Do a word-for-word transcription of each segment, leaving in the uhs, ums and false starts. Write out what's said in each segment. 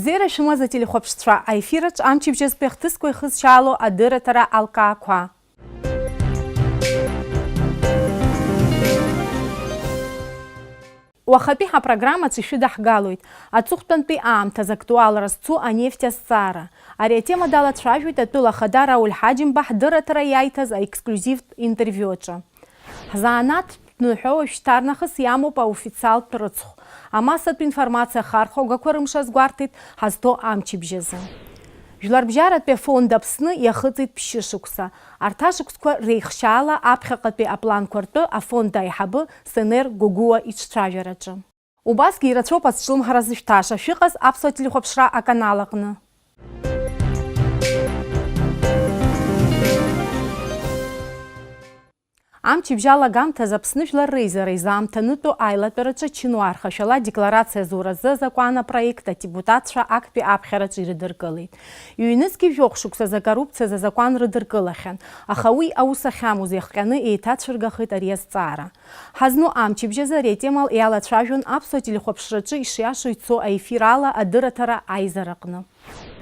Бзиара шәымаз, ателехәаԥшцәа, аефираҿ амчыбжьазтәи ахҭысқәа ихызшьаало адырраҭара алкаақәа. Уахатәи ҳапрограммаҿы ишәыдаҳгалоит аҵыхәтәантәи аамҭазы актуалра зцу анефть азҵаара. Ари атема далацәажәоит атәыла ахада Рауль Ҳаџьымба ҳдырраҭара иаиҭаз аексклиузивтә интервиу аҿы. Ҳзанааҭтә ныҳәа уажәшьҭарнахыс иамоуп аофициалтә рыцхә. Амассатә информациа ахархәагақәа рымш азгәарҭеит ҳазҭо амчыбжьазы. Жәларбжьаратәи афонд Аԥсны иахыҵит ԥшьышықәса. Арҭ ашықәсқәа реихшьаала аԥхьаҟатәи апланқәа ртәы афонд аиҳабы Сенер Гогуа иҿцәажәараҿы. Убасгьы ирацәоуп азҿлымҳара зышәҭаша шәыҟаз аԥсуа телехәаԥшра аканал аҟны. Амчыбжь алагамҭаз Аԥсны Жәлар Реизара изаамҭанытәу аилатәараҿы чынуаа рхашәала адекларациа зуразы азакәан апроект адепутатцәа актәи аԥхьараҿы ирыдыркылеит. Ҩнызқьи жәохә шықәсазы акоррупциазы азакәан рыдыркылахьан, аха уи аус ахьамоу иахҟьаны еиҭацәыргахеит ари азҵаара. Ҳазну амчыбжьазы ари атема иалацәажәон аԥсуа телехәаԥшраҿы ишиашоу ицо аефир ала адырраҭара аизараҟны.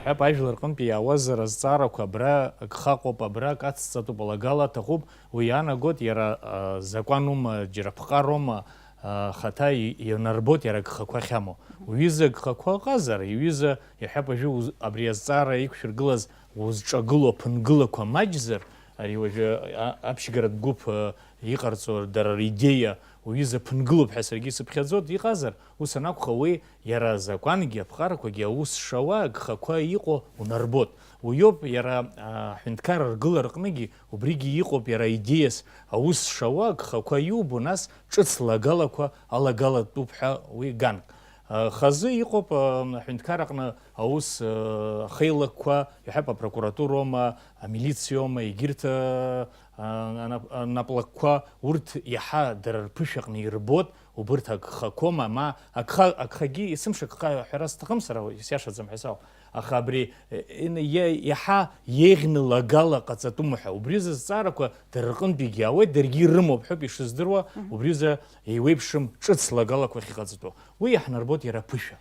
Ҳәап, ажәлар рҟынтәи иаауазар азҵаарақәа абра агха ыҟоуп, абра акы ацҵатәуп, алагала аҭахуп, уи иаанагоит иара, а, закәанума, џьара ԥҟароума, а, хаҭа и-, ианарбоит иара агхақәа ахьамоу. Уҩыза агхақәа ыҟазар, иҩыза, иҳәап, уажәы уз-, абри азҵаара иқәшәыргылаз узҿагылоу аԥынгылақәа маҷзар, ари уажәы, а, аԥшьгаратә гәыԥ, а, иҟарҵо дара ридеиа уҩыза ԥынгылоуп ҳәа саргьы исыԥхьаӡоит, иҟазар, ус анакәха, уи иара азакәангьы аԥҟарақәагьы аус шауа агхақәа иҟоу унарбоит. Уиоуп иара, а, аҳәынҭқарра ргылараҟныгьы убригьы иҟоуп иара аидеиас аус шауа агхақәа иубо, нас ҿыц лагалақәа алагалатәуп ҳәа уи ганк. А, хазы иҟоуп, а, аҳәынҭқарраҟны аус, а, ахеилакқәа, иаҳҳәап, апрокуратуроума, амилициоума, егьырҭ, а, а, анап-, анаплакқәа, урҭ иаҳа дара рԥышәаҟны ирбоит, убырҭ агхақәоума, ма агха, агхагьы, есымша агха ҳәара сҭахым сара, исиашаӡам ҳәа сауп. Аха абри, е, ин-, е, иаҳа еиӷьны лагала ҟаҵатәума ҳәа, убри азы азҵаарақәа дара рҟынтәигьы иаауеит, даргьы ирымоуп ҳәоуп ишыздыруа, убри азы еиуеиԥшым ҿыц лагалақәа ахьыҟаҵатәу. Уи иаҳнарбоит иара аԥышәа.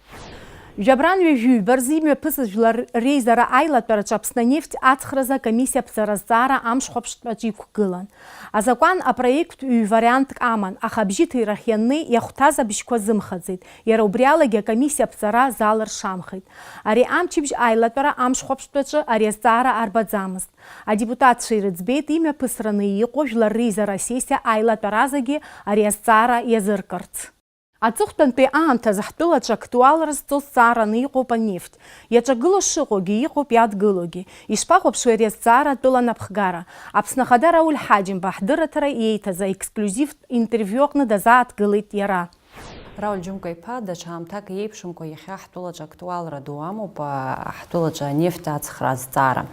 Жәабран ҩажәи ҩба рзы имҩаԥысыз Жәлар Реизара аилатәараҿы Аԥснанефть ацхразы акомиссиа аԥҵара азҵаара амш хәаԥштәаҿы иқәгылан. Азакәан апроект ҩ-вариантк аман, аха абжьыҭирахь ианнеи иахәҭаз абжьқәа азымхаӡеит, иара убри алагьы акомиссиа аԥҵара залыршамхеит. Ари амчыбжь аилатәара амш хәаԥштәаҿы ари азҵаара арбаӡамызт. Адепутатцәа ирыӡбеит имҩаԥысраны иҟоу Жәлар Реизара асессиа аилатәаразгьы ари азҵаара иазыркырц. Аҵыхәтәантәи аамҭазы ҳтәылаҿы актуалра зҵоу зҵаараны иҟоуп анефть. Иаҿагыло шыҟоугьы, иҟоуп иадгылогьы. Ишԥахәаԥшуеи ари азҵаара атәыла анапхгара? Аԥсны Ахада Рауль Ҳаџьымба ҳдырраҭара иеиҭаз аексклиузивтә интервиу аҟны дазааҭгылеит иара. Рауль Џьымка-иԥа, даҽа аамҭак иеиԥшымкәа иахьа ҳтәылаҿы актуалра ду амоуп, а, ҳтәылаҿы анефть ацхра азҵаара.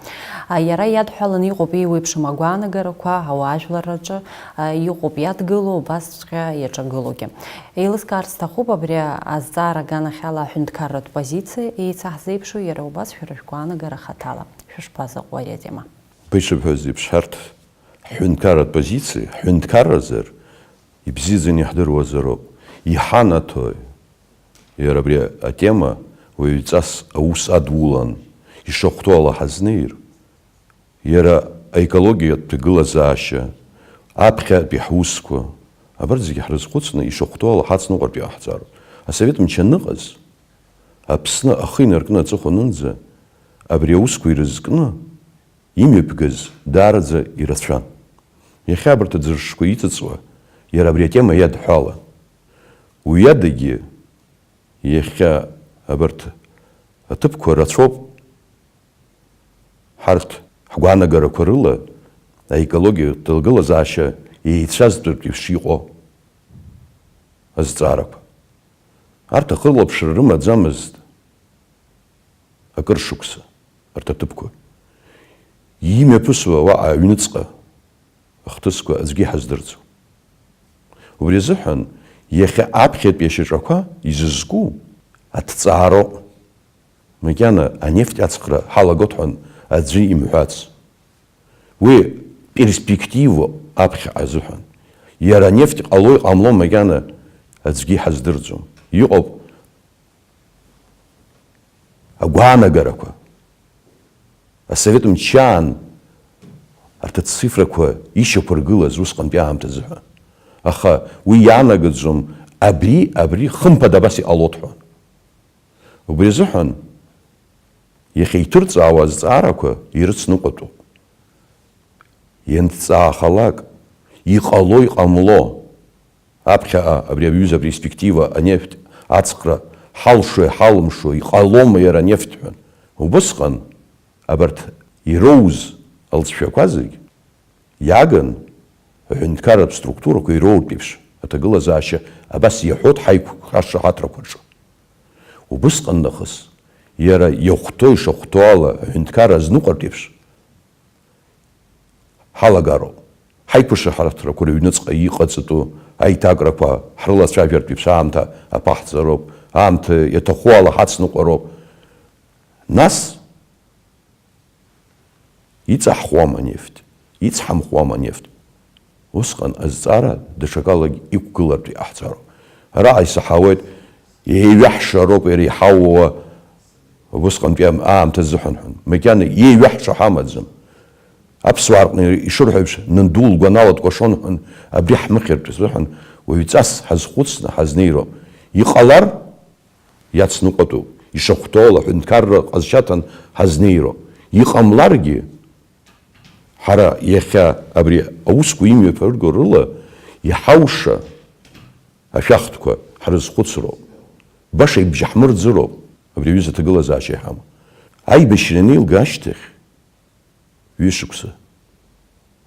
А, иара иадҳәаланы иҟоуп еиуеиԥшым агәаанагарақәа ауаажәларраҿы, а, иҟоуп иадгылоу, убасҵәҟьа иаҿагылоугьы. Еилыскаар сҭахуп абри азҵаара аганахьала аҳәынҭқарратә позициа еицаҳзеиԥшу, иара убас шәара шәгәаанагара хаҭала. Шәышԥазыҟоу ари атема? Беиҿыбҳәаз еиԥш, ҳарҭ ҳҳәынҭқарратә позициа, ҳҳәынҭқарразар, ибзиаӡаны иаҳдыруазароуп. Иҳанаҭои? Иара абри атема уаҩҵас аус адулан ишахәҭоу ала ҳазнеир, иара аекологиатә ҭагылазаашьа, аԥхьатәи ҳусқәа, абарҭ зегьы ҳрызхәыцны ишахәҭоу ала ҳацныҟәартә иҟаҳҵароуп. Асовет мчы аныҟаз, Аԥсны ахы инаркны аҵыхәанынӡа абри аусқәа ирызкны имҩаԥгаз даараӡа ирацәан. Иахьа абарҭ аӡыршқәа иҵыҵуа иара абри атема иадҳәалан. Уи адагьы, иахьа абарҭ аҭыԥқәа рацәоуп ҳарҭ ҳгәаанагарақәа рыла аекологиатә ҭагылазаашьа еицәазтәыртә ишиҟоу азҵаарақәа. Арҭ ахылаԥшра рымаӡамызт акыр шықәса арҭ аҭыԥқәа. Имҩаԥысуа уаҟа аҩныҵҟа ахҭысқәа аӡәгьы иҳаздырӡом. Убри азыҳәан иахьа аԥхьатәи ашьаҿақәа изызку аҭҵаароуп. Макьана анефть ацхра ҳалагоит ҳәа аӡәы имҳәац. Уи перспективоуп аԥхьаҟа азыҳәан. Иара анефть ҟало иҟамло макьана аӡәгьы иҳаздырӡом. Иҟоуп, а, гәаанагарақәа. Асовет мчаан арҭ ацифрақәа ишьақәыргылаз усҟантәи аамҭазы ҳәа. Аха уи иаанагаӡом абри, абри хымԥада абас иҟалоит ҳәа. Убри азыҳәан иахьа иҭырҵаауа азҵаарақәа ирыцныҟәатәуп. Ианҭҵаахалак, иҟало-иҟамло, аԥхьаҟа абри аҩыза аперспектива анефть ацхра ҳалшои ҳалымшои, иҟалома иара анефть ҳәа. Убысҟан абарҭ ироуз алҵшәақәа зегь иааган, аҳәынҭқарратә структурақәа ироуртә еиԥш, аҭагылазаашьа абас иаҳәоит ҳаиқәшаҳаҭрақәа рҿы. Убысҟан нахыс, иара иахәҭоу ишахәҭоу ала аҳәынҭқарра азныҟәартә еиԥш, ҳалагароуп. Ҳаиқәшаҳаҭрақәа рыҩныҵҟа иҟаҵатәу аиҭакрақәа ҳрылацәажәартә еиԥш аамҭа аԥаҳҵароуп, аамҭа иаҭаху ала ҳацныҟәароуп. Нас иҵаҳхуама анефть, ицҳамхуама анефть? Усҟан азҵаара даҽакалагь иқәгылартә иҟаҳҵароуп. Араҟа исаҳауеит, еиҩаҳшароуп иара иҳауа Убысҟантәи ам-, аамҭа азыҳәан ҳәа. Макьана еиҩаҳшо ҳамаӡам. Аԥсуаа рҟны ишырҳәо еиԥш, нанду лгәанала дкәашон ҳәа, абри ҳмыхьыртә азыҳәан уаҩҵас ҳазхәыцны ҳазнеироуп. Иҟалар, иацныҟәатәуп. Ишахәҭоу ала, аҳәынҭқарра ҟазшьаҭан ҳазнеироуп. Иҟамларгьы, ҳара иахьа абри аусқәа имҩаԥырго рыла иҳауша ашәахтәқәа ҳрызхәыцроуп. Баша ибжьаҳмырӡыроуп абри аҩыза аҭагылазаашьа иҳамоу. Аибашьра анеилга ашьҭахь, ҩышықәса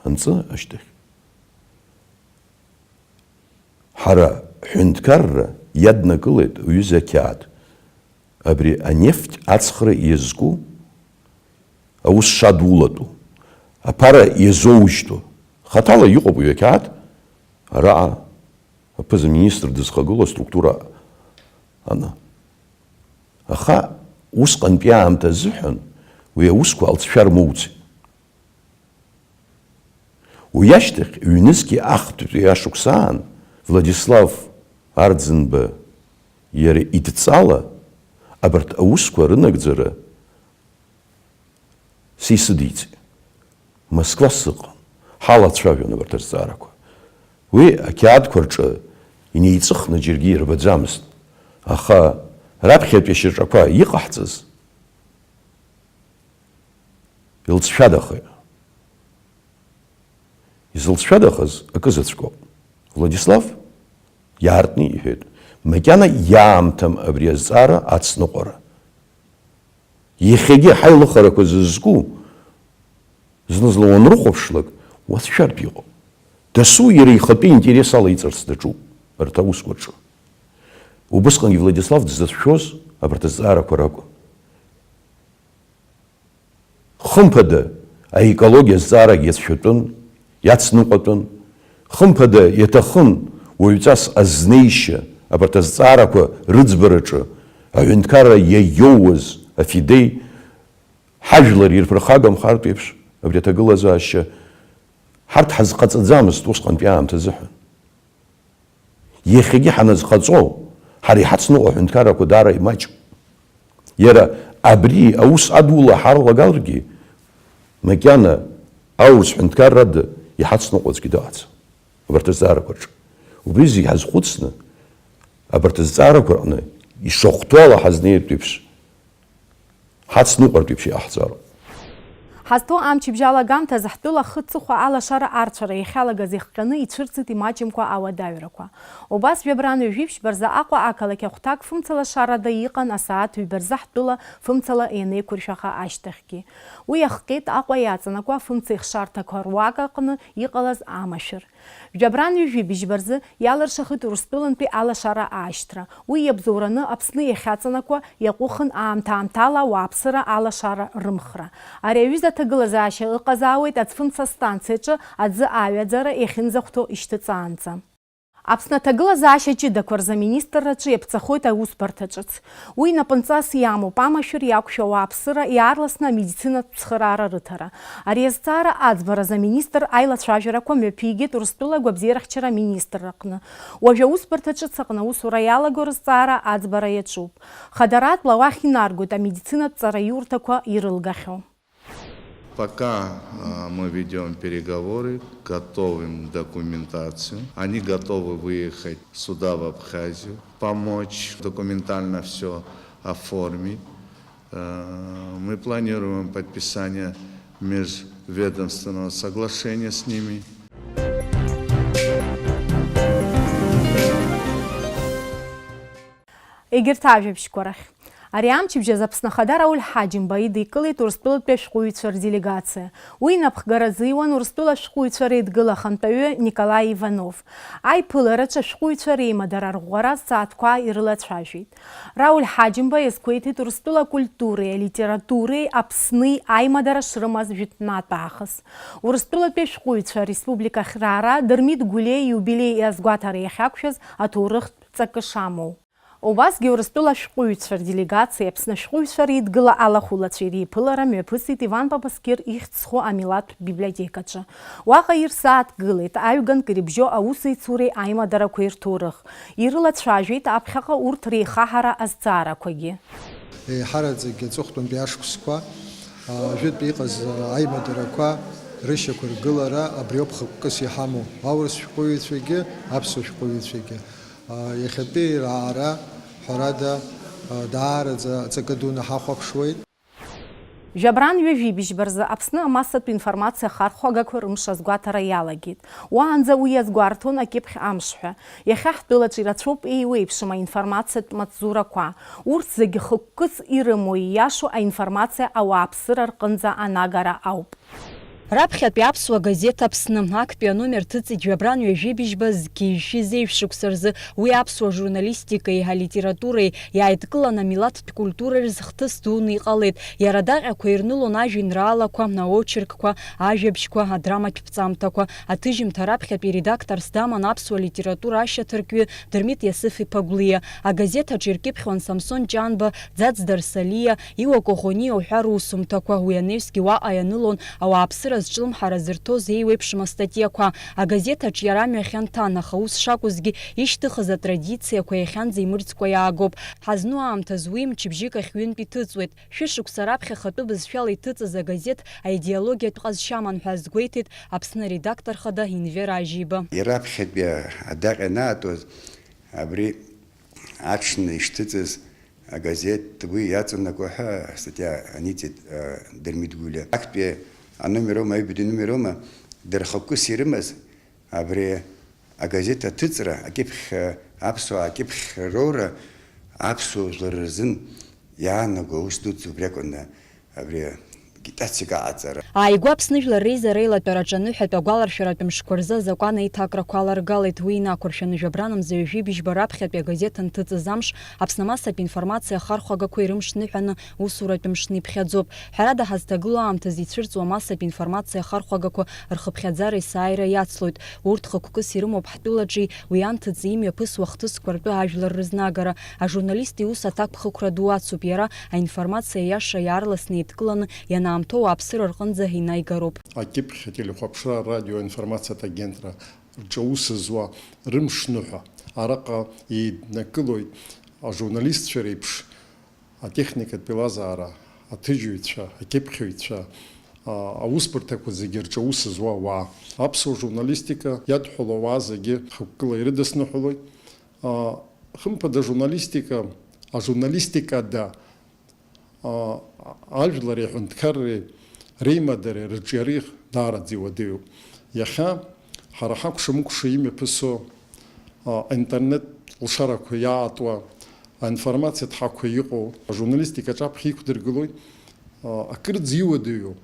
анҵы ашьҭахь, ҳара ҳҳәынҭқарра иаднакылеит аҩыза ақьаад, абри анефть ацхра иазку аус шадулатәу, аԥара иазоужьтәу. Хаҭала иҟоуп уи ақьаад, араҟа аԥыза-министр дызхагылоу аструктура аны. Аха усҟантәи аамҭа азыҳәан уи аусқәа алҵшәа рмоуцит. Уи ашьҭахь, ҩнызқьи ахԥатәи ашықәсаан, Владислав Арӡынба иара идҵала абарҭ аусқәа рынагӡара сисыдиҵеит. Москва сыҟан. Ҳалацәажәон абарҭ азҵаарақәа. Уи ақьаадқәа рҿы инеиҵыхны џьаргьы ирбаӡамызт. Аха раԥхьатәи ашьаҿақәа иҟаҳҵаз илҵшәадахеит. Изылҵшәадахаз акы заҵәкоуп. Владислав иаартны иҳәеит, макьана иаамҭам абри азҵаара ацныҟәара. Иахьагьы ҳаилыхарақәа зызку, зны-зынла уанрыхәаԥшлак, уацәшәартә иҟоуп. Дасу иара ихатәы интерес ала иҵарц даҿуп арҭ аусқәа рҿы. Убысҟангьы Владислав дзацәшәоз абарҭ азҵаарақәа ракәын. Хымԥада, аекологиа азҵаарагь иацәшәатәын, иацныҟәатәын. Хымԥада, иаҭахын уаҩҵас азнеишьа абарҭ азҵаарақәа рыӡбараҿы аҳәынҭқарра иаиоуаз афидеи ҳажәлар ирԥырхагамхартә еиԥш абри аҭагылазаашьа ҳарҭ ҳазҟаҵаӡамызт усҟантәи аамҭазыҳәан. Иахьагьы ҳаназхаҵо, ҳара иҳацныҟәо аҳәынҭқаррақәа даара имаҷуп. Иара абри аус адула ҳарлагаларгьы, макьана аурыс ҳәынҭқаррада иҳацныҟәо аӡәгьы дыҟаӡам. Абарҭ азҵаарақәа рҿы. Убри зегь ҳазхәыцны, абарҭ азҵаарақәа рҟны ишахәҭоу ала ҳазнеиртә еиԥш, ҳацныҟәартә еиԥш иҟаҳҵароуп. Ҳазҭоу амчыбжь алагамҭазы ҳтәыла ахы-ҵыхәа алашара арцәара иахьалагаз ихҟьаны ицәырҵит имаҷымкәа ауадаҩрақәа. Убас жәабран ҩажәи ԥшьба рзы Аҟәа ақалақь ахәҭак фымцала шарада иҟан асааҭ ҩба рзы ҳтәыла фымцала ианеиқәыршәаха ашьҭахьгьы. Уи иахҟьеит Аҟәа иаҵанакуа афымца ихшарҭақәа руак аҟны иҟалаз амашәыр. Жәабран ҩажәи быжьба рзы иалыршахеит Урыстәылантәи алашара аашьҭра. Уи иабзоураны Аԥсны иахьаҵанакуа иаҟәыхын аамҭа-аамҭала ауааԥсыра алашара рымхра. Ари аҩыза аҭагылазаашьа ыҟазаауеит аӡфымца станциаҿы аӡы аҩаӡара иахьынӡахәҭоу ишьҭыҵаанӡа. Аԥсны аҭагылазаашьа ҷыдақәа рзы аминистрраҿы иаԥҵахоит аусбарҭа ҿыц. Уи напынҵас иамоуп амашәыр иақәшәо ауааԥсыра иаарласны амедицинатә цхыраара рыҭара. Ари азҵаара аӡбаразы аминистр аилацәажәарақәа мҩаԥигеит Урыстәыла агәабзиарахьчара аминистрра аҟны. Уажә аусбарҭа ҿыц аҟны аусура иалаго рызҵаара аӡбара иаҿуп. Хадаратәла уахь инаргоит амедицинатә ҵараиурҭақәа ирылгахьоу. Пока, а, мы ведём переговоры, готовим документацию. Они готовы выехать сюда, в Абхазию, помочь документально всё оформить. Э, мы планируем подписание межведомственного соглашения с ними. Егьырҭ ажәабжьқәа рахь. Ари амчыбжь азы Аԥсны Ахада Рауль Ҳаџьымба идикылеит Урыстәылатәи ашәҟәыҩҩцәа рделегациа. Уи инапхгара азиуан Урыстәыла ашәҟәыҩҩцәа реидгыла ахантәаҩы Николаи Иванов. Аиԥылараҿы ашәҟәыҩҩцәа реимадара арӷәӷәара асааҭқәа ирылацәажәеит. Рауль Ҳаџьымба иазгәеиҭеит Урыстәыла акультуреи алитературеи Аԥсни аимадара шрымаз жәытәнатә аахыс. Урыстәылатәи ашәҟәыҩҩцәа ареспублика ахьраара Дырмит Гәлиа ииубилеи азгәаҭара иахьақәшәаз аҭоурыхтә ҵакы шамоу. Убасгьы Урыстәыла ашәҟәыҩҩцәа рделегациеи Аԥсны ашәҟәыҩҩцәа реидгыла алахәылацәеи реиԥылара мҩаԥысит Иван Папаскир ихьӡ зху амилаҭтә библиотекаҿы. Уаҟа ирсааҭгылеит аҩганк ирыбжьоу аусеицуреи аимадарақәеи рҭоурых. Ирылацәажәеит аԥхьаҟа урҭ реихаҳара азҵаарақәагьы. Еиҳараӡак аҵыхәтәантәи ашықәсқәа, а, жәытәтәи иҟаз, а, аимадарақәа рышьақәыргылара абриоуп хықәкыс иҳамоу, аурыс шәҟәыҩҩцәагьы, аԥсуа шәҟәыҩҩцәагьы. А, иахьатәи раара, ҳәарада, а, даараӡа аҵакы дуны ҳахәаԥшуеит. Жәабран ҩажәи быжьба рзы Аԥсны амассатә информациа ахархәагақәа рымш азгәаҭара иалагеит. Уаанӡа уи иазгәарҭон акьыԥхь амш ҳәа. Иахьа ҳтәылаҿы ирацәоуп еиуеиԥшым аинформациатә маҵзурақәа. Урҭ зегьы хықәкыс ирымоу, ииашоу аинформациа ауааԥсыра рҟынӡа анагара ауп. Раԥхьатәи аԥсуа газеҭ Аԥсны актәи аномер ҭыҵит жәабран ҩажәи быжьба зқьи жәшәи зеижә шықәса рзы. Уи аԥсуа журналистикеи алитературеи иааидкыланы амилаҭтә культура рзы хҭыс дуны иҟалеит. Иара адаҟьақәа ирнылон ажәеинраалақәа, аочеркқәа, ажәабжьқәа, адраматә ԥҵамҭақәа. Аҭыжьымҭа раԥхьатәи редакторс даман аԥсуа литература ашьаҭаркҩы Дырмит Иасыф-иԥа Гәлиа. Агазеҭ аҿы иркьыԥхьуан Самсон Ҷанба, Ӡаӡ Дарсалиа, Иуа Коӷониа уҳәа русумҭақәа. Уи анаҩсгьы уаҟа ианылон ауааԥсыра азҿлымҳара зырҭоз еиуеиԥшым астатиақәа. Агазеҭ аҿы иара амҩа хьанҭан, аха ус шакәызгьы, ишьҭыхыз атрадициақәа иахьанӡа имырӡкәа иаагоуп. Ҳазну аамҭазы уи мчыбжьык ахь ҩынтә иҭыҵуеит. Шәышықәса раԥхьа ахатәы бызшәала иҭыҵыз агазеҭ аидеологиатә ҟазшьа аман ҳәа азгәеиҭеит Аԥсны аредактор хада Енвер Ажьиба. Ираԥхьатәи адаҟьа анаатуаз, абри аҽны ишҭыҵыз агазеҭ уи иаҵанакуа ҳәа астатиа аниҵеит, а, Дырмит Гәлиа. Актәи аномер аума, аҩбатәи аномер аума, дара хықәкыс ирымаз абри агазеҭ аҭыҵра, акьыԥхь, аԥсуаа акьыԥхь роура аԥсуа жәлар рзын иаанаго аус дуӡӡа убри акәын, абри агитациак аҟаҵара. Ааигәа Аԥсны Жәлар Реизара аилатәараҿы аныҳәатә агәаларшәаратә мшқәа рзы азакәан аиҭакрақәа аларгалеит. Уи инақәыршәаны жәабран мза ҩажәи быжьба раԥхьатәи агазеҭ анҭыҵыз амш Аԥсны амассатә информациа ахархәагақәа ирымш ныҳәаны усуратә мшны иԥхьаӡоуп. Ҳәарада, ҳазҭагылоу аамҭазы ицәырҵуа амассатә информациа ахархәагақәа рхыԥхьаӡара есааира иацлоит. Урҭ хықәкыс ирымоуп ҳтәылаҿи уи анҭыҵи имҩаԥысуа хҭысқәа ртәы ажәлар рызнагара. Ажурналист иус аҭакԥхықәра ду ацуп, иара аинформациа иаша иаарласны еидкыланы ианаамҭоу ауааԥсыра рҟынӡа инаигароуп. Акьыԥхь ателехәаԥшра, радио, информациатә агентра рҿы аус зуа рымшныҳәа араҟа еиднакылоит ажурналистцәа реиԥш атехникатә еилазаара, аҭыжьҩцәа, акьыԥхьыҩцәа, а, аусбарҭақәа зегьы рҿы аус зуа ауаа. Аԥсуа журналистика иадҳәалоу ауаа зегьы хықәкыла ирыдысныҳәалоит. А, хымԥада, ажурналистика, ажурналистикада, а, ажәлари аҳәынҭқарреи реимадареи рыҿиареи даараӡа иуадаҩуп. Иахьа ҳара ҳакәша-мыкәша имҩаԥысо, а, аинтернет лшарақәа иаатуа, аинформациатә ҳақәа иҟоу, ажурналистика аҿаԥхьа иқәдыргылоит, а, акырӡа иуадаҩу,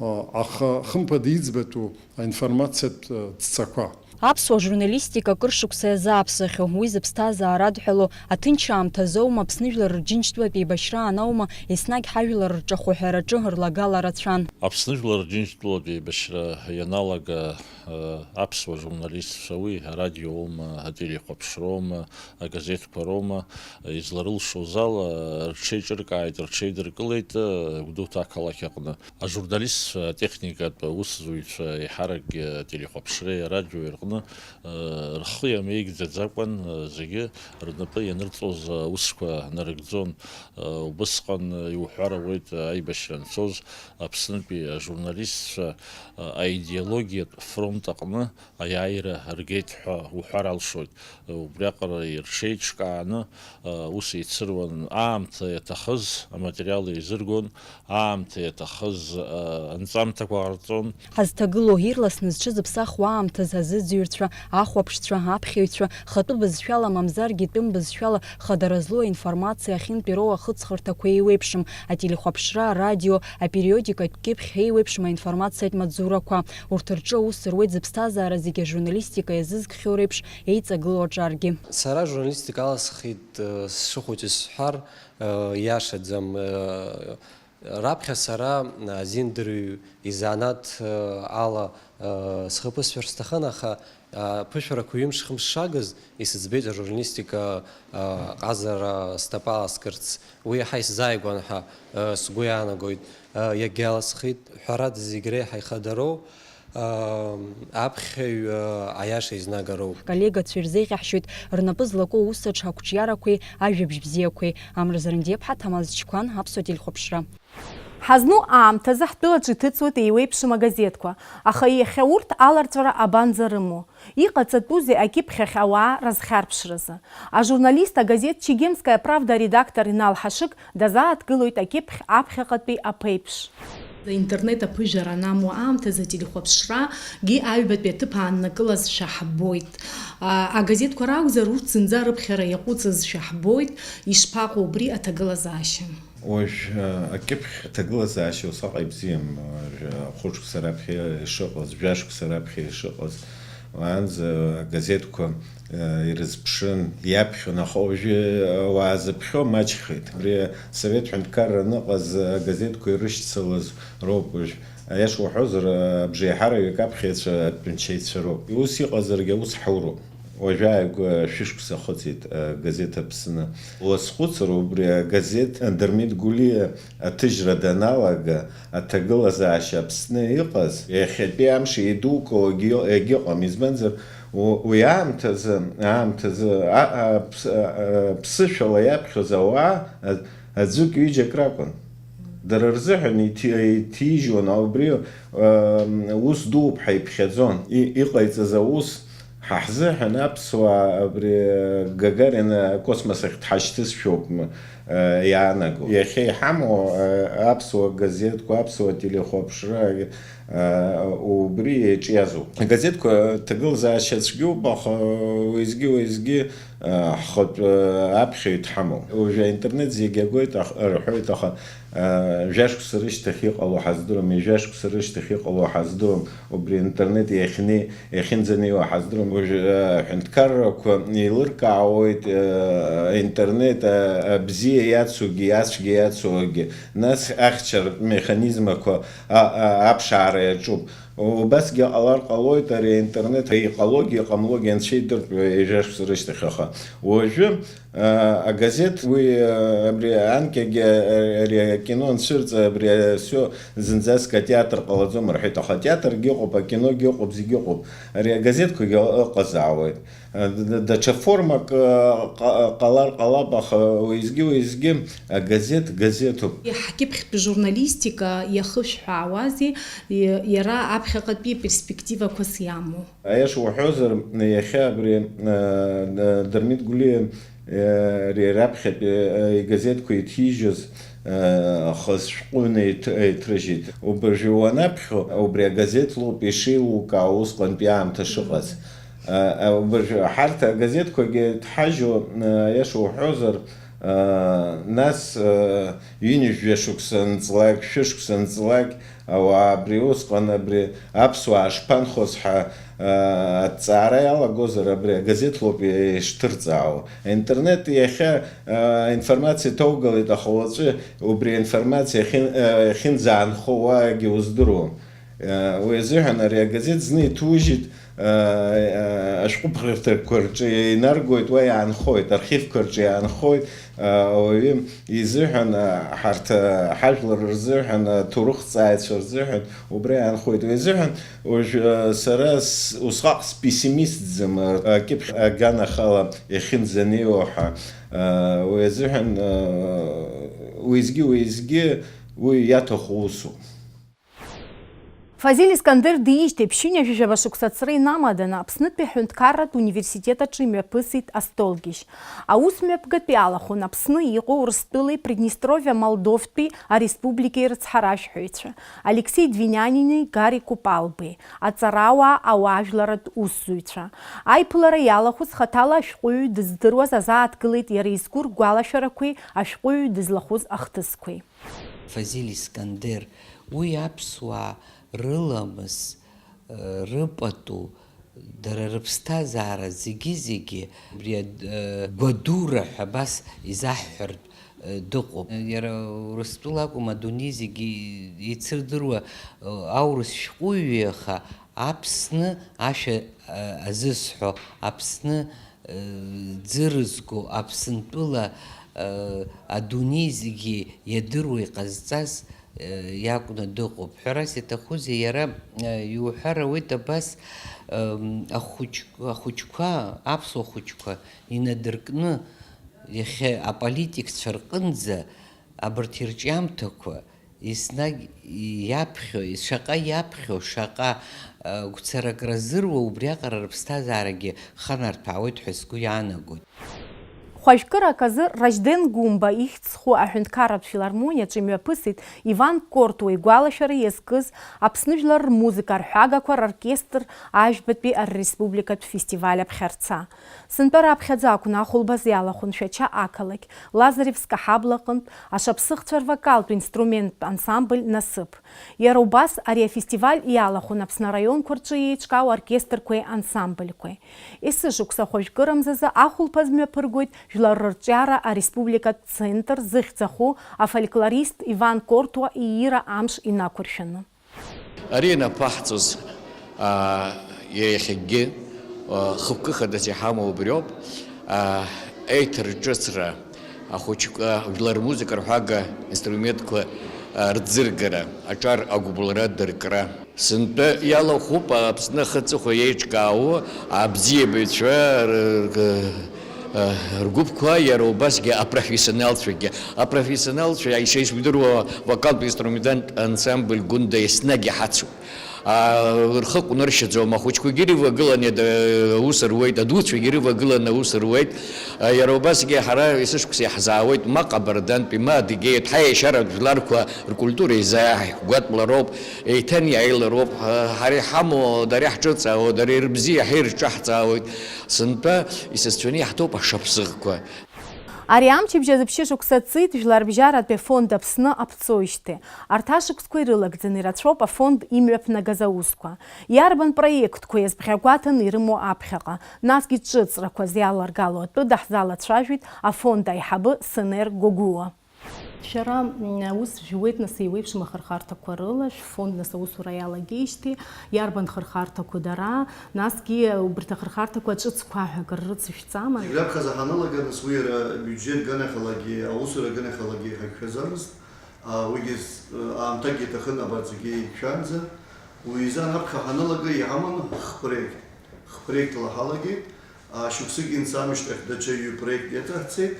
а, аха хымԥада иӡбатәу аинформациатә, а, ҵакқәа. Аԥсуа журналистика акыр шықәса иазааԥсахьоу, уи зыԥсҭазаара адҳәалоу, аҭынч аамҭазоума, Аԥсны жәлар рџьынџьтәылатә еибашьраан аума, еснагь ҳажәлар рҿахәы ҳәараҿы рлагала рацәан. Аԥсны жәлар рџьынџьтәылатә еибашьра ианалага, э, аԥсуа журналистцәа уи арадиоума, ателехәаԥшроума, агазеҭқәа роума, изларылшоз ала, рҽеиҿыркааит, рҽеидыркылеит, э, Гәдоуҭа ақалақь аҟны. Ажурналистцәа, атехникатә усзуҩцәа еиҳаракгьы ателехәаԥшреи арадиои рҟны, э, рхы иамеигӡаӡакәан, э, зегьы рнапы ианырҵоз аусқәа нарыгӡон. Э, убысҟан, э, иуҳәар ауеит, э, аибашьра анцоз Аԥснытәи ажурналистцәа, э, аидеологиатә фронт аҟны аиааира ргеит ҳәа уҳәар алшоит. Убриаҟара рҽеиҿкааны, ус еицыруан, аамҭа иаҭахыз аматериал еизыргон, аамҭа иаҭахыз, а, анҵамҭақәа ҟарҵон. Ҳазҭагылоу, ирласны зҽызыԥсахуа аамҭазы азыӡырҩцәа, ахәаԥшцәа, аԥхьаҩцәа, хатәы бызшәала, мамзаргьы тәым бызшәала хадара злоу аинформациа ахьынтәироу ахыҵхырҭақәа еиуеиԥшым, ателехәаԥшра, арадио, апериодикатә кьыԥхь еиуеиԥшым аинформациатә маҵзурақәа. Урҭ рҿы аус руеит зыԥсҭазаара зегьы ажурналистика иазызкхьоу реиԥш еиҵагылоу аҿаргьы. Сара ажурналистика аласхит, э, сшыхәыҷыз сҳәар, э, иашаӡам, э, раԥхьа сара азиндырҩ изанааҭ, э, ала, э, схы ԥысшәар сҭахын, аха, э, ԥышәарақәа ҩымш-хымш шагыз, исыӡбеит ажурналистика, э, ҟазара снапы аласкырц. Уи иаҳа исзааигәан ҳәа, э, сгәы иаанагоит, э, иагьаласхит, ҳәарада, зегь реиҳа ихадароу, э, аԥхьаҩ, э, аиаша изнагароуп. Ҳколлегацәа ирзеиӷьаҳшьоит рнапы злаку аус аҿы ақәҿиарақәеи ажәабжь бзиақәеи. Амра Зарандиаԥҳа, Ҭамаз Чқәан, Аԥсуа телехәаԥшра. Ҳазну аамҭазы ҳтәылаҿы иҭыҵуеит еиуеиԥшым агазеҭқәа, аха иахьа урҭ аларҵәара абанӡарымоу? Иҟаҵатәузеи акьыԥхь ахь ауаа разхьарԥшразы? Ажурналист агазеҭ Чегемская правда аредактор Инал Ҳашыг дазааҭгылоит акьыԥхь аԥхьаҟатәи аԥеиԥш. Интернет аԥыжәара анамоу аамҭазы ателехәаԥшрагьы аҩбатәи аҭыԥ ааннакылазшәа ҳбоит. А, агазеҭқәа ракәзар, урҭ зынӡа рыԥхьара иаҟәыҵызшәа ҳбоит. Ишԥаҟоу убри аҭагылазаашьа? Уажә, а, акьыԥхь аҭагылазаашьа усҟак ибзиам, уажә, а, хәышықәса раԥхьа ишыҟаз, жәашықәса раԥхьа ишыҟаз, уаанӡа агазеҭқәа, а, ирызԥшын, иаԥхьон, аха уажәы ауаа зыԥхьо маҷхеит. Абри асовет ҳәынҭқарра аныҟаз агазеҭқәа ирышьцылаз роуп уажә. Аиаша уҳәозар, абжеиҳараҩык аԥхьаҩцәа атәанчаҩцәа роуп. Ус иҟазаргьы аус ҳауроуп. Уажәааигәа шәышықәса ахыҵит, э, газеҭ Аԥсны. Уазхәыцыр, убри агазеҭ Дырмит Гәлиа аҭыжьра даналага, аҭагылазаашьа Аԥсны иҟаз, иахьатәи амш еидукыло егьы-, егьыҟам, избанзар, у-, уи аамҭазы, аамҭазы, а-, а-, ԥс-, а-, а-, ԥсышәала иаԥхьоз ауаа, а-, аӡәык-ҩыџьак ракәын. Дара рзыҳәан иҭи-, иҭижьуан, убри, ам, ус дууп ҳәа иԥхьаӡон. И-, иҟаиҵаз аус, ҳа ҳзыҳәан аԥсуаа абри Гагарин акосмос ахь дҳашьҭызшәоуп, м, а, иаанаго. Иахьа иҳамоу, а, аԥсуа газеҭқәа, аԥсуа телехәаԥшра, а, убри иаҿиазоуп. Агазеҭқәа ҭагылазаашьа цәгьоуп, аха уеизгьы-уеизгьы, а, ҳхатә, а, аԥхьаҩ дҳамоуп. Уажәы аинтернет зегьы агоит, ах-, рҳәоит, аха, а, жәашықәса рышьҭахь иҟало ҳаздыруам, ҩажәа шықәса рышьҭахь иҟало ҳаздыруам, убри аинтернет иахьнеи-, иахьынӡанеиуа ҳаздыруам. Уажәы, а, аҳәынҭқаррақәа еилыркаауеит, а, аинтернет, а, абзиа иацугьы, ацәгьа иацугьы, нас ахьчаратә механизмқәа, а, а, аԥшаара иаҿуп. Убасгьы ҟалар ҟалоит ари аинтернет иҟалогьы иҟамлогьы анцәа идыртә ҩажәа шықәса рышьҭахь, аха уажәы, а, агазеҭ уи, а, абри анкьагьы, а, ари акино анцәырҵа, абри, а, всё зынӡаск атеатр ҟалаӡом рҳәеит, аха атеатргьы ыҟоуп, акиногьы ыҟоуп, зегьы ыҟоуп, ари агазеҭқәагьы ыҟазаауеит. Д-, д-, даҽа формак, ы, ҟа-, ҟалар ҟалап, аха уеизгьы-уеизгьы агазеҭ газеҭуп. Ҳкьыԥхьтә журналистика иахышәҳәаауазеи, и-, иара аԥхьаҟатәи перспективақәас иамоу? Аиаша уҳәозар, иахьа абри, ы, д-, Дырмит Гәлиа, ы, ари раԥхьатәи, ы, игазеҭқәа иҭижьыз, ы, хы шәҟәы ҩны еит-, еиҭрыжьит. Убыржәы уанаԥхьо, убри агазеҭ лоуп ишеилукаау усҟантәи аамҭа шыҟаз. А, а, убыржәы ҳарҭ агазеҭқәагьы ҭҳажьу, а, аиаша уҳәозар, Нас, ҩынҩажәа шықәса анҵлак, шәышықәса анҵлак, ауаа абри усҟан абри аԥсуаа шԥанхоз ҳәа аҭҵаара иалагозар, абри агазеҭ лоуп ишҭырҵаауа. Аинтернет иахьа аинформациа ҭоугалеит, аха уаҵәы убри аинформациа иахьын-, иахьынӡаанхо уаагьы уздыруам. Уи азыҳәан ари агазеҭ зны иҭужьит, ашәҟәыԥхьарҭақәа рҿы инаргоит, уа иаанхоит, архивқәа рҿы иаанхоит, ауаҩы изыҳәан, ҳарҭ ҳажәлар рзыҳәан, аҭоурыхҭҵааҩцәа рзыҳәан убра иаанхоит. Уи азыҳәан уажә сара усҟак спессимистӡам, акьыԥхь аганахала иахьынӡанеиуа ҳәа. Уи азыҳәан уеизгьы-уеизгьы уи иаҭаху усуп. Фазиль Искандер диижьҭеи ԥшьынҩажәижәаба шықәса ҵра инамаданы, Аԥснытәи аҳәынҭқарратә университет аҿы имҩаԥысит астолгьежь. Аус мҩаԥгатә иалахәын Аԥсны иҟоу Урыстәылеи Приднестровиа Молдовтәи ареспубликеи рыцҳаражәҳәаҩцәа, Алексеи Двинянини Гари Купалбеи, аҵарауаа, ауаажәларатә усзуҩцәа. Аиԥылара иалахәыз хаҭала ашәҟәыҩҩы дыздыруаз азааҭгылеит иара изку ргәалашәарақәеи ашәҟәыҩҩы дызлахәыз ахҭысқәеи. Фазиль Искандер, уи аԥсуаа рыламыс, рыпату, дара рыԥсҭазаара зегьы-зегьы абри, гәадура ҳәа абас изаҳҳәартә дыҟоуп. Иара Урыстәыла акәым, адунеи зегьы еицырдыруа аурыс шәҟәыҩҩы, аха Аԥсны ашәа азысҳәо, Аԥсны ӡы рызго, Аԥсынтәыла, адунеи зегьы иадыруа иҟазҵаз иакәны дыҟоуп. Ҳәарас иаҭахузеи, иара иуҳәар ауеит абас, ахәыҷ-, ахәыҷқәа, аԥсуа хәыҷқәа инадыркны, иахьа аполитикцәа рҟынӡа абарҭ ирҿиамҭақәа, еснагь иаԥхьо, шаҟа иаԥхьо, шаҟа, э, гәцаракра зыруа, убриаҟара рыԥсҭазаарагьы ханарҭәаауеит ҳәа сгәы иаанагоит. Хәажәкырак азы Ражден Гәымба ихьӡ зху аҳәынҭқарратә филармониаҿы имҩаԥысит Иван Кортуа игәалашәара иазкыз Аԥсны жәлар рмузыка арҳәагақәа роркестр ажәбатәи арреспубликатә фестиваль аԥхьарца. Сынтәа раԥхьаӡа акәын ахәылԥаз иалахәын Шәача ақалақь, Лазаревск аҳабла аҟынтә ашаԥсыхцәа рвокалтә инструменттә ансамбль Насыԥ. Иара убас ари афестиваль иалахәын Аԥсны араионқәа рҿы еиҿкаау оркестрқәеи ансамбльқәеи. Есышықәса хәажәкырамзазы ахәылԥаз мҩаԥыргоит Жәлар рырҿиара ареспубликатә центр зыхьӡ аху афольклорист Иван Кортуа иира амш инақәыршәаны. Ари ианаԥаҳҵоз, аа, иахьагьы, аа, хықәкы хадас иҳамоу убриоуп, аа, еиҭарҿыцра ахәыҷқәа, жәлар рмузыка рҳәага инструментқәа, аа, рӡыргара, аҿар агәыбылра дыркра. Сынтәа иалахәуп Аԥсны ахы-аҵыхәа еиҿкаау абзиабаҩцәа р-, р-, ргәыԥқәа, иара убасгьы апрофессионалцәагьы. Апрофессионалцәа, ишеишәдыруа, вокалтә инструментальтә ансамбль Гәында еснагь иҳацуп. А, рхы ҟәныршьаӡом, ахәыҷқәагьы ирывагыланы д-, аус руеит, адуцәагьы ирывагыланы аус руеит. А, иара убасгьы ҳара есышықәса иаҳзаауеит, ма Ҟабардантәи, ма Адыгеиатә, ҳаиашьаратә жәларқәа ркультура изааиҳгәатәлароуп, еиҭаниааилароуп, ҳа-, ҳара иҳамоу, дара иаҳҿыҵаауа, дара ирыбзиа, ҳа ирҿаҳҵаауеит. Сынтәа исасцәаны иаҳҭоуп ашаԥсыӷқәа. Ари амчыбжь азы ԥшьышықәса ҵит Жәларбжьаратәи афонд Аԥсны аԥҵоижьҭеи. Арҭ ашықәсқәа ирылагӡаны ирацәоуп афонд имҩаԥнагаз аусқәа. Иарбан проектқәа иазбӷьагәаҭаны ирымоу аԥхьаҟа, насгьы ҿыцрақәа зиаларгало атәы даҳзалацәажәеит афонд аиҳабы Сенер Гогәуа. Шәара, м, аус жәуеит, нас, еиуеиԥшым ахырхарҭақәа рыла, шәфонд, нас, аусура иалагеижьҭеи, иарбан хырхарҭақәоу дара, насгьы убарҭ ахырхарҭақәа ҿыцқәа ҳәа акыр рыцышәҵама? Зегь раԥхьаӡа ҳаналага, нас, уи иара абиуџьет ганахьалагьы, аусура ганахьалагьы ҳаиқәшәаӡамызт. А, уигьы з-, аамҭакгьы иҭахын абарҭ зегьы еиқәшәаанӡа. Уи изы анаԥхьа ҳаналага иҳаман хпроект. Хпроектла ҳалагеит. А, шықәсык инц амышьҭахь даҽа ҩ-проект иаҵаҳҵеит.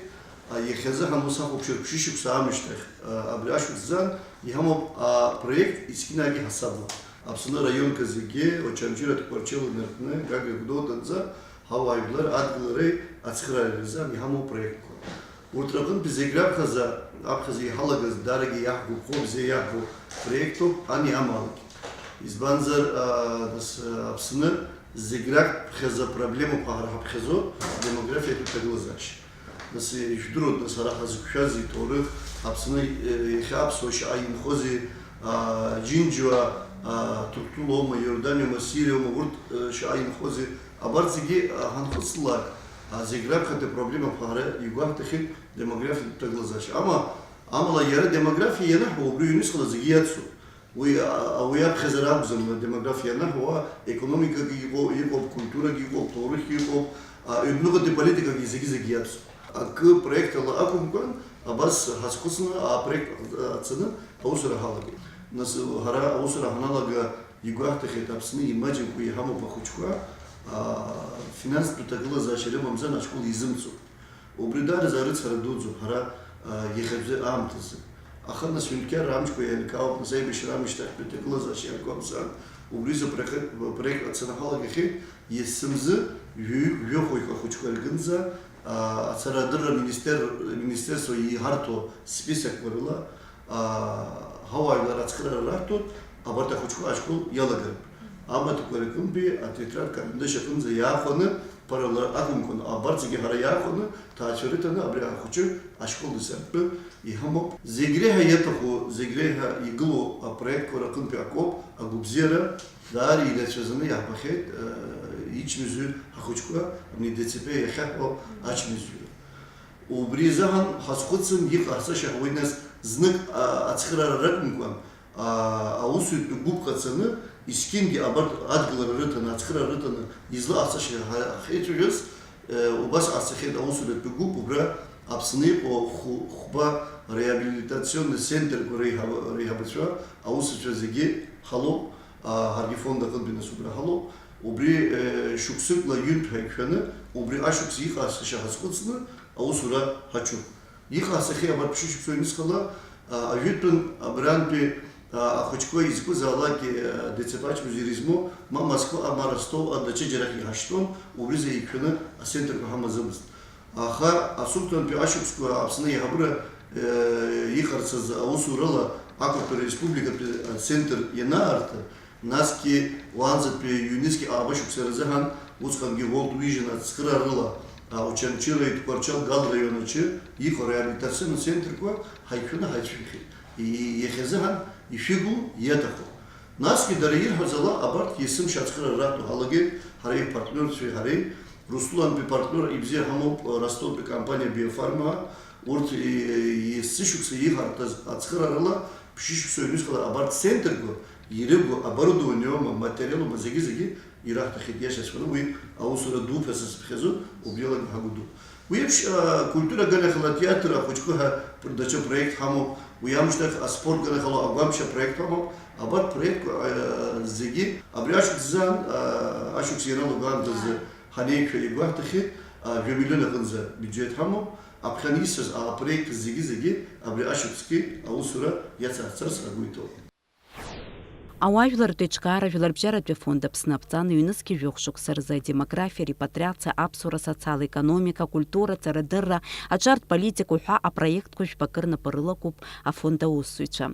А, иахьазы ҳанус ҳахәаԥшыр ԥшьышықәса амышьҭахь, а, абри ашықәс азы иҳамоуп апроект есқьынагьы ҳасабла. Аԥсны араионқәа зегьы Очамчыра Тҟәарчел инаркны, Гагра Гәдоуҭанӡа ҳауаажәлар адгылареи ацхыраареи рзы иҳамоу проектқәа. Урҭ рҟынтәи зегь раԥхьаӡа, аԥхьаӡа иҳалагаз, дарагьы иаҳгәаԥхо, бзиа иаҳбо проекттәуп ани амаалықь. Избанзар, а, нас, а, Аԥсны зегь раԥхьаӡа проблемоуп ҳәа ҳара ҳаԥхьаӡо демографиатә ҭагылазаашьа. Нас ижәдыруеит, нас ҳара ҳазықәшәаз иҭоурых, Аԥсны, э, иахьа аԥсуа шьаҟа инхози, а, Џьынџьуа, а, Ҭырқәтәылоума, Иорданиоума, Сириоума, урҭ, э, шьаҟа инхози, абарҭ зегьы, а, ҳанхыҵлак, а, зегь раԥхьатәи апроблемақәа ҳара игәаҳҭахьеит демографиатә ҭагылазаашьа. Ама, амала иара демографиа ианаҳуа, убри ҩнуҵҟала зегьы иацуп. Уи, а, уи аԥхьаӡара акәӡам, демографиа ианаҳуа, економикагьы иҟоу-, иҟоуп, культурагьы иҟоуп, ҭоурыхгьы иҟоуп, а, ҩнтәыгатәи политикагьы зегьы-зегьы иацуп. Акы проектала акәымкәан, абас ҳазхәыцны, апроект ацаны аусура ҳалагеит. Нас, ҳара аусура ҳаналага игәаҳҭахьеит Аԥсны имаҷымкәа иҳамоуп ахәыҷқәа, а, финанстә ҭагылазаашьа рымамзар ашкол изымцо. Убри даараӡа арыцҳара дуӡӡоуп ҳара, а, иахьатәи аамҭазы. Аха нас ҩынтәқьарра амчқәа иалкаауп, нас аибашьра амышьҭахьтәи аҭагылазаашьа иалкаауп сан, убри изы апроект, апроект ацара ҳалагахьеит, есымзы жәаҩык, жәохәҩык ахәыҷқәа рҟынӡа, а, ацара адырра министер-, министерство иҳарҭо списокқәа рыла, а, ҳауаажәлар ацхыраара раҳҭоит, абарҭ ахәыҷқәа ашкол иалагартә. Амаҭәақәа рҟынтәи атетрадка Ҟандашь аҟынӡа иаахәаны, параллел акәымкәан, абарҭ зегьы ҳара иаахәаны, ҭаацәа рыҭаны абри ахәыҷы ашкол десанттәы иҳамоуп. Зегь реиҳа иаҭаху, зегь реиҳа игылоу апроектқәа рҟынтәи акоуп, агәабзиара даара ирацәаӡаны иаҳбахьеит, э, ичмазаҩ ҳахәыҷқәа, абни ДЦП иахьаҳҳәо ачмазаҩра. Убри азыҳәан ҳазхәыцын, иҟаҳҵаша ҳуеит нас знык, а, ацхыраара ракәымкәан, а, аусутә гәыԥ ҟаҵаны, есқьынгьы абарҭ адгылара рыҭаны, ацхыраара рыҭаны, излаҟаҳҵаша ҳа-, ҳахьеицәажәаз, э, убас ҟаҳҵахьеит аусуратә гәыԥ, убра Аԥсны иҟоу хә-, хәба реабилитационный центрқәа реиҳаб-, реиҳабацәа, аусуцәа зегьы ҳалоуп, а, ҳаргьы фонд аҟынтәи нас убра ҳалоуп. Убри, э, шықәсыкла ҩынтә ҳаиқәшәаны, убри ашықәс иҟаҳҵаша ҳазхәыцны, аусура ҳаҿуп. Иҟаҳҵахьеи абарҭ ԥшьышықәса ҩнуҵҟала, а, ажәытәтәын абрантәи, а, ахәыҷқәа изқәызаалакгьы, а, ДЦП ачмазаҩра измоу, ма Москва, ма Ростов, а, даҽаџьарахь иҳашьҭуан, убри азы еиқәшәаны ацентрқәа ҳамаӡамызт. Аха асуфтәантәи ашықәсқәа Аԥсны аиҳабыра, э, иҟарҵаз аусурала ақырҭуа республикатәи ацентр ианаарҭа, насгьы уаанӡатәи ҩнызқь ааба шықәса рзыҳәан, усҟангьы World Vision ацхыраарыла, а, Очамчыреи Тҟәарчал Гал раион аҿы иҟоу реабилитационный центрқәа ҳаиқәшәаны ҳаицәажәахьеит. И-, иахьазыҳәан ишәыгу иаҭаху. Насгьы дара ирҳәаз ала, абарҭ есымша ацхыраара раҳҭо ҳалагеит, ҳареи ҳпартнерцәеи ҳареи, Русулантәи партнер ибзиа ҳамоуп, Ростовтәи компаниа Биофарма, урҭ, е-, есышықәса иҟарҵаз ацхыраарыла ԥшьышықәса ҩнуҵҟала абарҭ центрқәа ирыгу оборудованиоума, материалума, зегьы-зегьы ираҳҭахьеит, иашаҵәҟьаны уи аусура дуп ҳәа сазыԥхьаӡоит, убриалагьы ҳагәы дууп. Уи еиԥш, а, культура аганахьала атеатр ахәыҷқәа ҳәа даҽа проект ҳамоуп, уи амышьҭахь аспорт ганахьала агәамч апроект ҳамоуп, абарҭ проектқәа, а, зегьы абри ашықәс азы, а, ашықәс ианалаго аамҭазы ҳанеиқәшәа игәаҳҭахьеит, а, жәа миллион аҟынӡа биуџьеҭ ҳамоуп, аԥхьан исҳәаз апроект зегьы-зегьы абри ашықәсгьы аусура иацаҳҵарц агәы иҭоуп. Ауаажәларратә еиҿкаара Жәларбжьаратәи афонд Аԥсны аԥҵан ҩнызқь жәохә шықәса рзы адемографиа, репатриациа, аԥсуара, социал-економика, акультура, аҵарадырра, аҿартә политика уҳәа апроектқәа жәпакы рнапы рылакуп афонд аусзуҩцәа.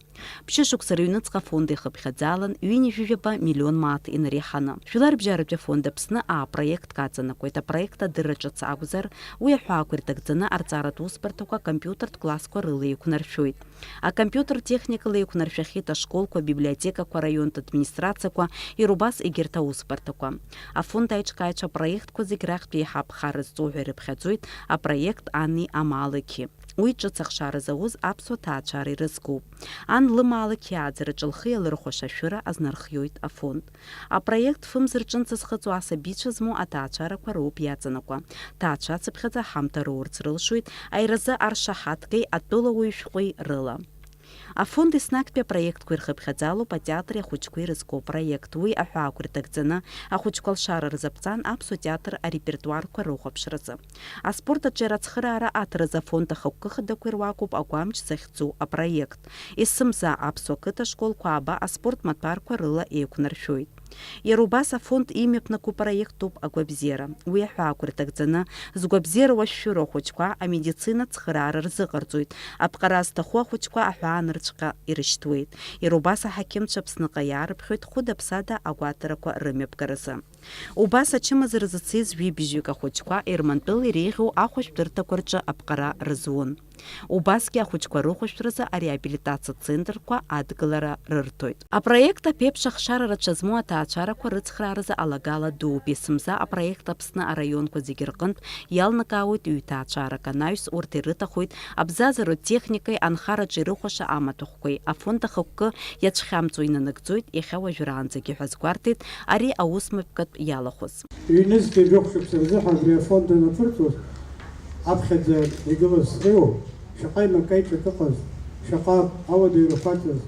Ԥшьышықәса рыҩныҵҟа афонд ихыԥхьаӡалан ҩынҩажәижәаба миллион мааҭ инареиҳаны. Жәларбжьаратәи афонд Аԥсны аа проектк аҵанакуеит. Апроект адырра ҿыц акәзар, уи аҳәаақәа ирҭагӡаны арҵаратә усбарҭақәа акомпиутертә классқәа рыла еиқәнаршәоит. Акомпиутер техникала еиқәнаршәахьеит ашколқәа, абиблиотекақәа, араионтә администрациақәа, иара убас егьырҭ аусбарҭақәа. Афонд аиҿкааҩцәа апроектқәа зегь рахьтә еиҳа аԥхара зҵоу ҳәа ирыԥхьаӡоит апроект Анни амаалықьи. Уи ҿыц ахшара зауз аԥсуа ҭаацәара ирызкуп. Ан лымаалықьи ааӡараҿы лхи лархәи ашәыра азнархиоит афонд. Апроект фымз рҿынӡа зхыҵуа асабицәа змоу аҭаацәарақәа роуп иаҵанакуа. Ҭаацәацыԥхьаӡа аҳамҭа роурц рылшоит аиразы аршаҳаҭгеи атәылауаҩ шәҟәи рыла. Афонд еснагьтәи апроектқәа ирхыԥхьаӡалоуп атеатри ахәыҷқәеи ирызку апроект. Уи аҳәаақәа ирҭагӡаны ахәыҷқәа алшара рзы аԥҵан аԥсуа театр арепертуарқәа рыхәаԥшразы. Аспорт аҿиара ацхыраара аҭаразы афонд ахықәкы хадақәа ируакуп агәамч захьӡу апроект. Есымза аԥсуа қыҭа школқәа ааба аспорт маҭәарқәа рыла еиқәнаршәоит. Иара убас афонд имҩаԥнаго проектуп агәабзиара. Уи аҳәаақәа ирҭагӡаны, згәабзиара уашәшәыроу ахәыҷқәа амедицина ацхыраара рзыҟарҵоит, аԥҟара зҭаху ахәыҷқәа аҳәаанырцәҟа ирышьҭуеит. Иара убас аҳақьымцәа Аԥсныҟа иаарыԥхьоит хәыда-ԥсада агәаҭарақәа рымҩаԥгаразы. Убас ачымазара зыциз жәибжьҩык ахәыҷқәа Ермантәыл иреиӷьу ахәышәтәырҭақәа рҿы аԥҟара рызун. Убасгьы ахәыҷқәа рыхәышәтәразы ареабилитациа центрқәа адгылара рырҭоит. Апроект аԥеиԥш ахшара рацәа змоу аҭаацәарақәа рыцхрааразы алагала дууп. Есымза апроект Аԥсны араионқәа зегьы рҟынтә иалнакаауеит ҩҭаацәарак анаҩс, урҭ ирыҭахоит абзазаратә техникеи анхараҿы ирыхәаша амаҭәахәқәеи. Афонд ахықәкы иацәхьамҵуа инанагӡоит иахьа уажәраанӡагьы ҳәа азгәарҭеит ари аусмҩаԥгатә иалахәыз. Ҩнызқьи жәохә шықәса рзы ҳәа абри афонд анаԥырҵуаз, аԥхьаӡа игылаз среиуоуп, шаҟа имакеиҿак ыҟаз, шаҟа ауадаҩрақәа аҵаз,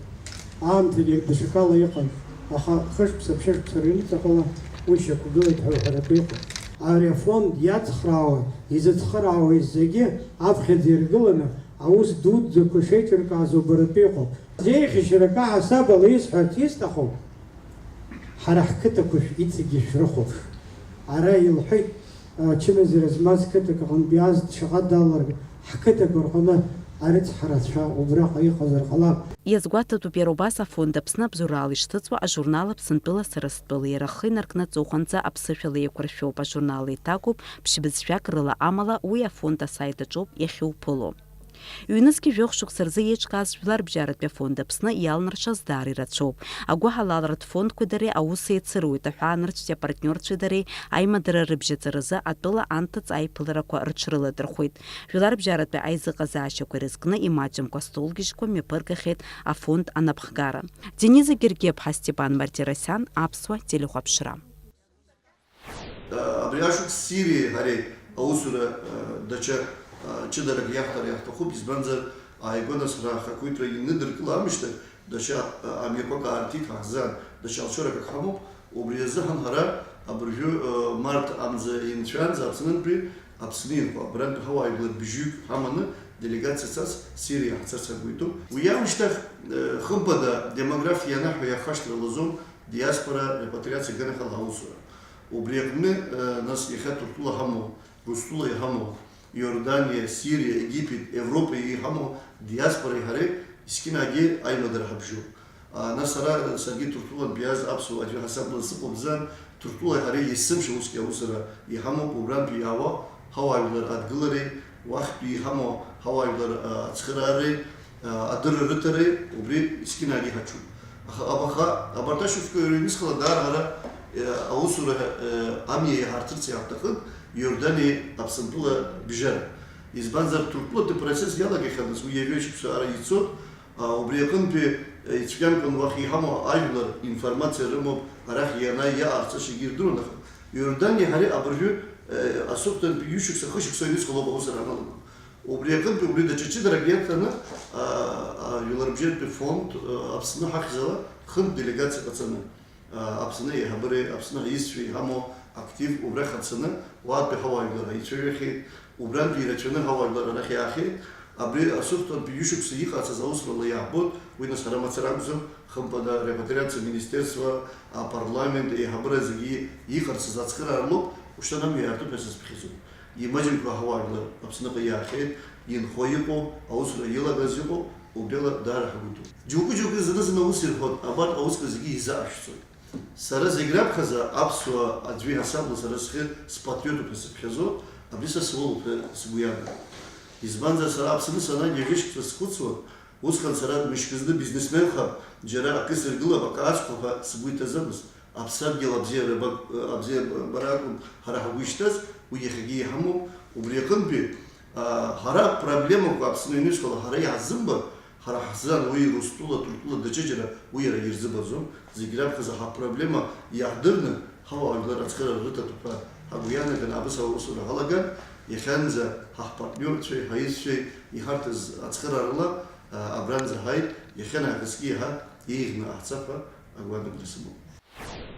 аамҭагьы даҽакала иҟан, аха хышықәса-ԥшьышықәса рыҩныҵҟала уи шьақәгылеит ҳәа уҳәаратәы иҟоуп. Ари афонд иацхраауа, изыцхыраауа зегьы аԥхьаӡа иргыланы, аус дуӡӡақәа шеиҿыркааз убаратәы иҟоуп. Зеиӷьашьарак аҳасабала исҳәарц исҭаху, ҳара ҳқыҭақәа шә-, иҵегьы шәрыхәаԥш. Ара илҳәеит, ачымазара змаз қыҭак аҟынтә иааз шаҟа далаларгьы, ҳқыҭақәа рҟны арыцҳарацәа убраҟа иҟазар ҟалап. Иазгәаҭатәуп иара убас афонд Аԥсны абзоурала ишҭыҵуа ажурнал Аԥсынтәыла сара стәыла, иара ахы инаркны аҵыхәанӡа аԥсышәала еиқәыршәоуп, ажурнал еиҭагоуп ԥшь-бызшәак рыла, амала уи афонд асайт аҿоуп иахьуԥыло. Ҩнызқьи жәохә шықәса рзы еиҿкааз Жәларбжьаратәи афонд Аԥсны иалнаршаз даара ирацәоуп. Агәыҳалалратә фондқәеи дареи аус еицыруеит, аҳәаанырцәтәи апартниорцәеи дареи аимадара рыбжьаҵаразы атәыла анҭыҵ аиԥыларақәа рыҽрыладырхәеит. Жәларбжьаратәи аизыҟазаашьақәа ирызкны имаҷымкәа астолгьежьқәа мҩаԥыргахьеит афонд анапхгара. Дениза Гергиаԥҳа, Степан Мартиросиан, Аԥсуа телехәаԥшра. Абри ашықәс Сириеи ҳареи аусура, а, даҽа, а, ҷыдарак иаҳҭар иаҳҭахуп, избанзар, ааигәа нас ҳара ҳхақәиҭра иныдыркыламышьҭыр, даҽа, а, амҩақәак аарҭит ҳаҳзаан, даҽа алшарак ак ҳамоуп, убри азыҳәан ҳара абыржәы, а, март амза инцәаанӡа Аԥснынтәи Аԥсны инхо абрантәи ҳауаажәлар бжьҩык ҳаманы делегациа цас Сириа ҳцарц ҳгәы иҭоуп. Уи аамышьҭахь, а, хымԥада, демографиа анаҳәа иахашҭра лазом, диаспора репатриациа аганахьала аусура. Убри аҟны, э, нас иахьа Ҭырқәтәыла ҳамоу, Урыстәыла иҳамоу, Иорданиа, Сириа, Египет, Европа иҳамоу диаспореи ҳареи есқьынагьы аимадара ҳабжьоуп. А, нас ара саргьы Ҭырқәтәылантә иааз аԥсуа аӡәы ҳасабла сыҟоуп, зан Ҭырқәтәылеи ҳареи есымша усгьы аусура иҳамоуп, убрантәи иаауа ҳауаажәлар адгылареи, уахьтәи иҳамоу ҳауаажәлар, а, ацхыраареи, а, адырра рыҭареи убри есқьынагьы иҳаҿуп. Аха, абаха, абарҭ ашықәсқәа ирыҩнысхала даара ҳара, а, аусура, а, амҩа иаҳарҭырц иаҳҭахын Иорданиеи Аԥсынтәыла бжьара. Избанзар, Ҭырқәтәылатәи процесс иалагахьан, нас уи ҩажәа шықәса ара ицоит, а, убри аҟынтәи, а, ицәгьамкәан уахь иҳамоу ажәлар информациа рымоуп, арахь ианааи иаҟарҵашьагьы ирдыруан, аха Иорданиеи ҳареи абыржәы, а, асуфтәантәи ҩышықәса, хышықәса аҩныҵҟа лоуп аусура аналаго. Убри аҟынтәи убри даҽа ҷыдарак иаҭаны, а, а, Жәларбжьаратәи фонд, а, Аԥсны ҳахьӡала хынтә делегациа ҟаҵаны, а, Аԥсны аиҳабыреи Аԥсны аиҩызцәеи иҳамоу актив убрахь ҳацаны, уаатәи ҳауаажәлар ҳаицәажәахьеит, убрантәи ирацәаны ҳауаажәлар арахь иаахьеит. Абри асуфтәантәи ҩышықәса иҟаҵаз аусурала иаабоит, уи нас ҳара мацара акәӡам, хымԥада, репатриациа министерство, апарламент, аиҳабыра зегьы иҟарҵаз ацхыраара лоуп, ушьҭан амҩа иаартуп ҳәа сазԥхьаӡоит. Имаҷымкәа ҳауаажәлар Аԥсныҟа иаахьеит, инхо иҟоуп, аусура иалагаз иҟоуп, убриала даара ҳгәы иҭоуп. Џьоукы-џьоукы зны-зынла ус ирҳәоит, абарҭ аусқәа зегьы изаашәҵоит. Сара зегь раԥхьаӡа аԥсуа аӡәы иҳасабла сара схы спатриотуп ҳәа сыԥхьаӡо, абри са суалуп ҳәа сгәы иаанагоит. Избанзар, сара Аԥсны санааи ҩажәа шықәса схәыцуан, усҟан сара мышкы зны бизнесменхап, џьара акы сыргылап, акы ацәхап ҳәа сгәы иҭаӡамызт. Аԥсадгьыл абзиара ба-, абзиабара акәын ҳара ҳгәы ишҭаз, уи иахьагьы иҳамоуп. Убри аҟынтәи, а, ҳара проблемақәа Аԥсны аҩныҵҟала ҳара иаҳзымбар, ҳара ҳзын уи Урыстәыла, Ҭырқәтәыла даҽаџьара уи иара ирзыбаӡом. Зегь раԥхьаӡа ҳапроблема иаҳдырны, ҳауаажәлар ацхыраара рыҭатәуп ҳәа ҳгәы иаанаган, абас аусура ҳалаган, иахьанӡа ҳа ҳпартниорцәеи ҳаиҩызцәеи иҳарҭаз ацхыраарала, а, абранӡа ҳааит, иахьанахысгьы иаҳа еиӷьны ҟаҳҵап ҳәа агәаанагара сымоуп.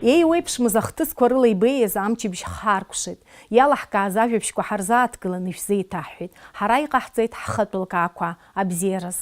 Еиуеиԥшмыз ахҭысқәа рыла ибеиаз амчыбжь ҳхаркәшеит. Иалаҳкааз ажәабжьқәа ҳарзааҭгыланы ишәзеиҭаҳҳәеит. Ҳара иҟаҳҵеит ҳхатә лкаақәа абзиараз.